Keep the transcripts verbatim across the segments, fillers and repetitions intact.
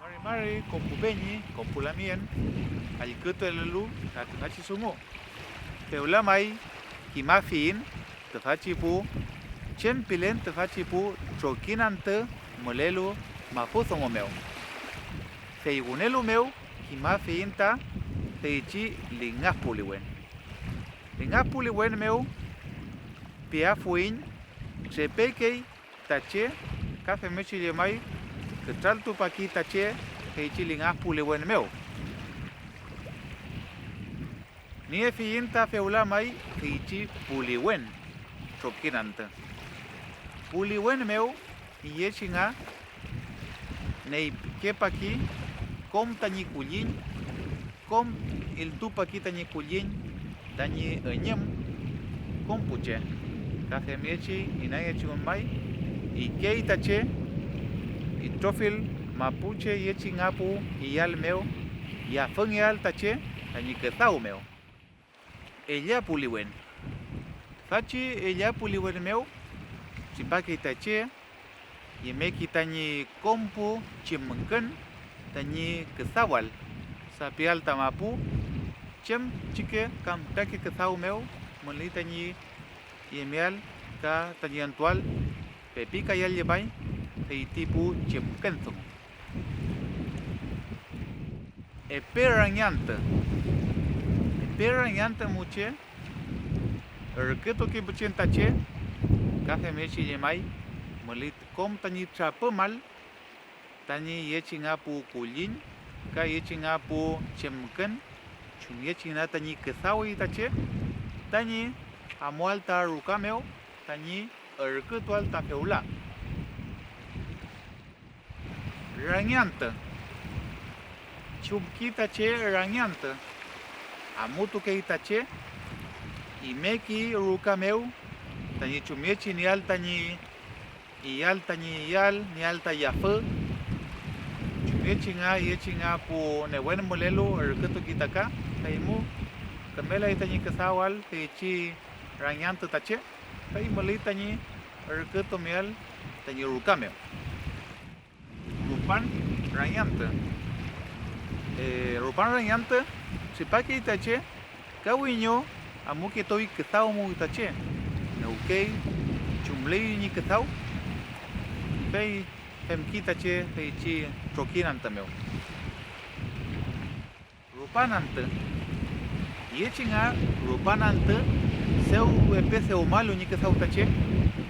Mari mari kom pu peñi, kom pu lamngen, allkütulelu ta tüfachi dungu. Fewla may kimafiyiñ tüfachi pu, chem pilen tüfachi pu trokiñ antü mülelu mapudungun mew. Fey wünelu mew kimafiyiñ ta feychi lingaf puliwen. Lingaf puliwen mew peafuiñ trepekey ta che, ka femngechi llemay kütraltupaki ta che feychi lingaf puliwen mew. Niefiyiñ ta fewla may feychi puliwen trokiñ antü. Puliwen mew üyechi nga neypikepaki kom tañi kulliñ, kom iltupaki tañi kulliñ, tañi üñüm, kom pu che, ka femngechi inangechi may, ikey ta che, itrofill mapuche üyechi nga pu iyal mew, yafüngeael ta che tañi küdaw mew. Ella puliwen. Tüfachi ella puliwen mew tripakey ta che, yemeki tañi kom pu chemkün tañi küdawal, sapial ta mapu, chem pichike kam fütrake küdaw mew müley tañi yemeael ka tañi entuael, pepikayal llemay feyti pu chemkün dungu. Epe rangiantü. Epe rangiantü mu che ürkütuki püchen ta che, ka femngechi llemay müley kom tañi trapümal tañi yechi nga pu kulliñ ka yechi nga pu chemkün, chumngechi nga tañi küdawi ta che tañi amuael ta ruka mew tañi ürkütuael ta fewla. Rangiantü. Chumki ta che rangiantü, amutukey ta che, imeki ruka mew tañi chumngechi nieael tañi iyal tañi iyal, nieael ta yafü, chumngechi nga üyechi nga pu newen mülelu ürkütuki ta ka, feymu kümelay tañi küdawal feychi rangiantü ta che, fey müley tañi ürkütumeael tañi ruka mew. Rupan rangiantü. Eh, rupan rangiantü tripakey ta che ka wiño amuketuy küdaw mu ta che, newkey chumley ñi küdaw, fey femki ta che feychi trokiñ antü mew. Rupan antü. Tiyechi nga rupan antü dew epe dewmalu ñi küdaw ta che,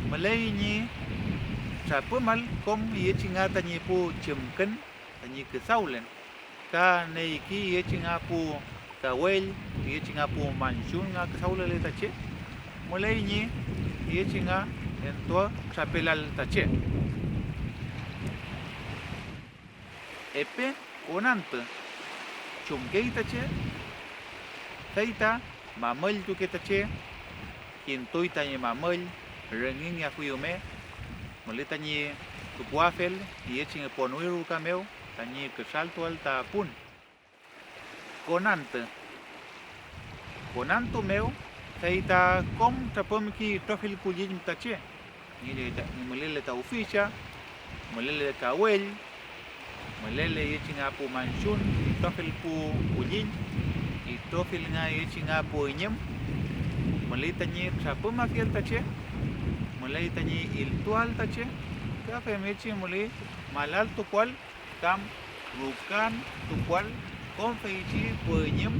müley ñi trapümal kom tiyechi nga tañi pu chemkün tañi küdawlen, ka neyki tiyechi nga pu kawell, tiyechi nga pu manchun nga küdawlele ta che, müley ñi tiyechi nga entuatrapelal ta che. Epe konantü, chumkey ta che, fey ta mamülltuke ta che, kintuy tañi mamüll, rüngingeafuy rume, müley tañi tukuafel tiyechi ponwi ruka mew tañi kütraltuael ta pun. Konantü. Konantu mew, fey ta kom trapümki itrofill kulliñ ta che, ñi mülele ta uficha, mülele kawell, mülele yechi nga pu manchun, itrofill pu kulliñ, itrofill nga yechi nga pu üñüm, müley tañi trapümafiel ta che, müley tañi iltuael ta che, ka femngechi müley malaltukuael kam rukan tukuael kom feychi pu üñüm,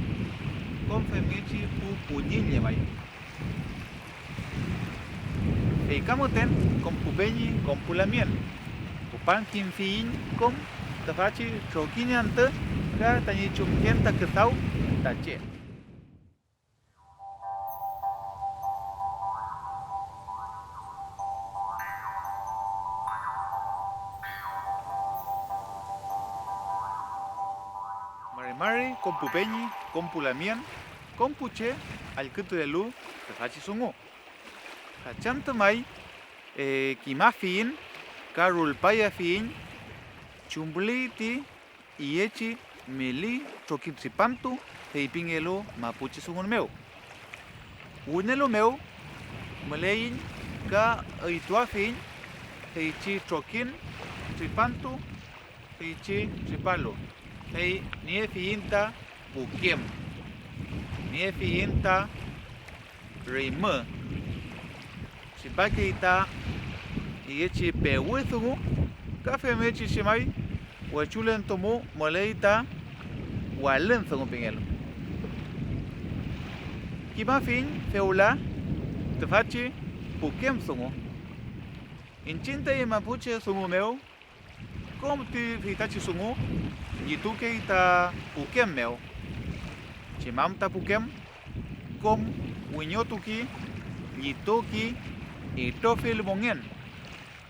kom femngechi pu kulliñ llemay. Fey ka müten kom pu peñi, kom pu lamngen, küpan kimfiyiñ kom tüfachi trokiñ antü ka tañi chumken ta küdaw ta che. Mari mari kom pu peñi, kom pu lamngen, kom pu che allkütulelu tüfachi dungu. Fachantü may, eh, kimafiyiñ ka rulpayafiyiñ chumli ti iyechi meli trokiñ tripantu feypingelu mapuche dungun mew. Wünelu mew müleiñ ka üytuafiyiñ feychi trokiñ tripantu feychi tripalu, fey niefiyiñ ta pukem, niefiyiñ ta rimü, tripakey ta iyechi pewü dungu, ka femngechi llemay wechulen dungu müley ta walün dungu pingelu. Kimafiñ fewla tüfachi pukem dungu. Iñchiñ taiñ mapuche dungu mew, kom ti feytachi dungu llitukey ta pukem mew. ¿Chem am ta pukem? Kom wiñotuki, llituki itrofill mongen,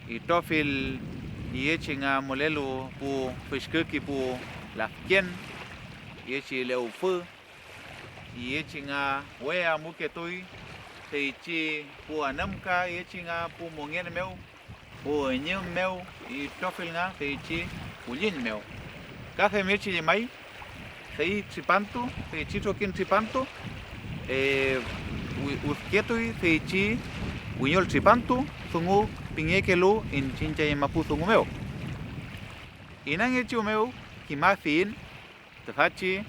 itrofill iyechi nga mülelu pu püsküki pu lafken, iyechi lewfü, iyechi nga we amuketuy feychi pu anümka iyechi nga pu mongen mew, pu üñüm mew itrofill nga feychi kulliñ mew. Ka femngechi llemay, fey tripantu, feychi trokiñ tripantu, eh, wi-, wüfketuy feychi wiñol tripantu dungu pingekelu iñchiñ taiñ mapu dungu mew. Inangechi mew kimafiyiñ tüfachi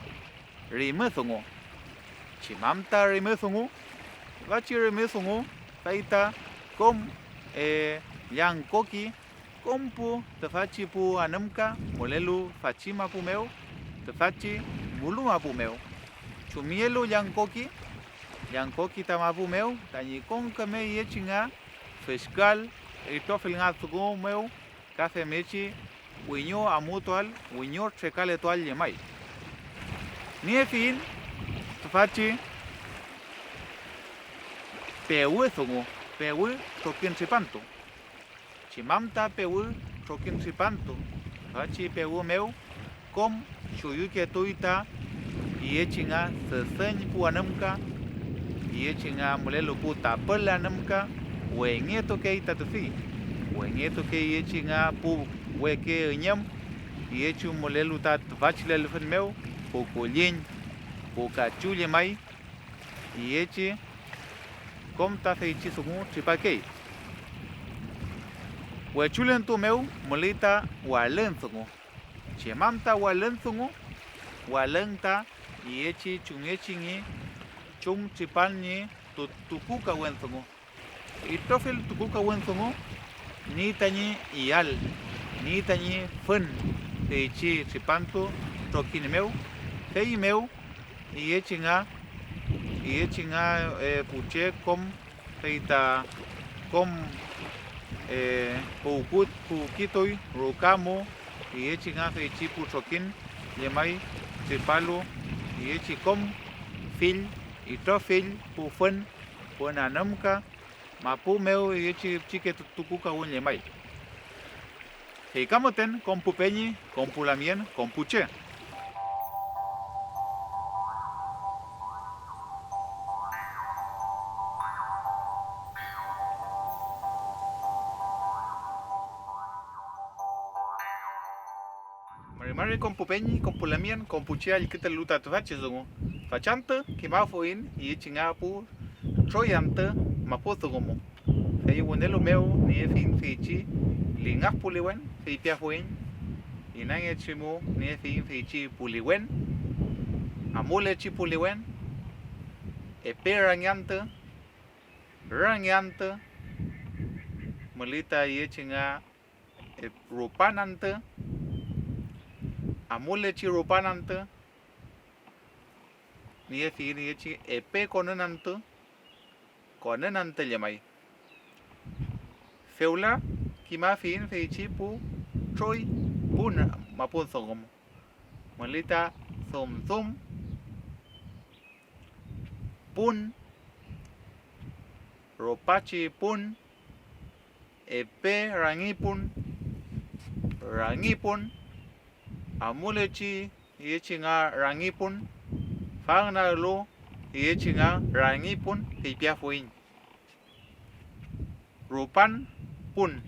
rimü dungu. ¿Chem am ta rimü dungu? Tüfachi rimü dungu fey ta kom, eh, llangkoki kom pu tüfachi pu anümka mülelu fachi mapu mew, tüfachi mulu mapu mew. ¿Chumngelu llangkoki? Llangkoki ta mapu mew tañi kom küme iyechi nga feskal itrofill nga dungu mew ka femngechi wiño amutual, wiño trekaletual llemay. Niefiyiñ tüfachi pewü dungu, pewü trokiñ tripantu. ¿Chem am ta pewü trokiñ tripantu? Tüfachi pewü mew kom chuyuketuy ta iyechi nga sesüñ pu anümka, iyechi nga mülelu pu tapül anümka, wengetukey ta tüfi, wengetukey iyechi nga pu weke üñüm, iyechi mülelu ta tüfachi lelfün mew, pu kulliñ, pu kachu llemay, iyechi kom ta feychi dungu tripakey. Wechulentu mew müley ta walün dungu. ¿Chem am ta walün dungu? Walün ta iyechi chumngechi ñi chum tripan ñi tu-, tukukawen dungu. Itrofill tukukawen dungu ni tañi iyael, ni tañi fün feychi tripantu trokiñ mew, feymew iyechi nga, iyechi nga, eh, pu che kom, fey ta kom, eh, puwkut-, puwkituy ruka mu iyechi nga feychi pu trokiñ llemay tripalu iyechi kom fill, itrofill pu fün, fün anümka, mapu mew iyechi pichike tu-, tukukawün llemay. Fey ka müten kom pu peñi, kom pu lamngen, kom pu che. Mari mari kom pu peñi, kom pu lamngen, kom pu che allkütulu ta tüfachi dungu, fachantü kimafuiñ iyechi nga pu troy antü mapu dungu mu. Fey wünelu mew niefiñ feychi lingaf puliwen, feypiafuiñ, inangechi mu niefiñ feychi puliwen, amulechi puliwen, epe rangiantü, rangiantü, müley ta iyechi nga, e, rupan antü, amulechi rupan antü, niefiñ iyechi epe konün antü, konün antü llemay. Fewla kimafiyiñ feychi pu troy pun mapudungun. Müley ta dumdum, pun, rupachi pun, epe rangi pun, rangi pun, amulechi tiyechi nga rangi pun, fagnaglu tiyechi nga rangi pun feypiafuiñ. Rupan pun,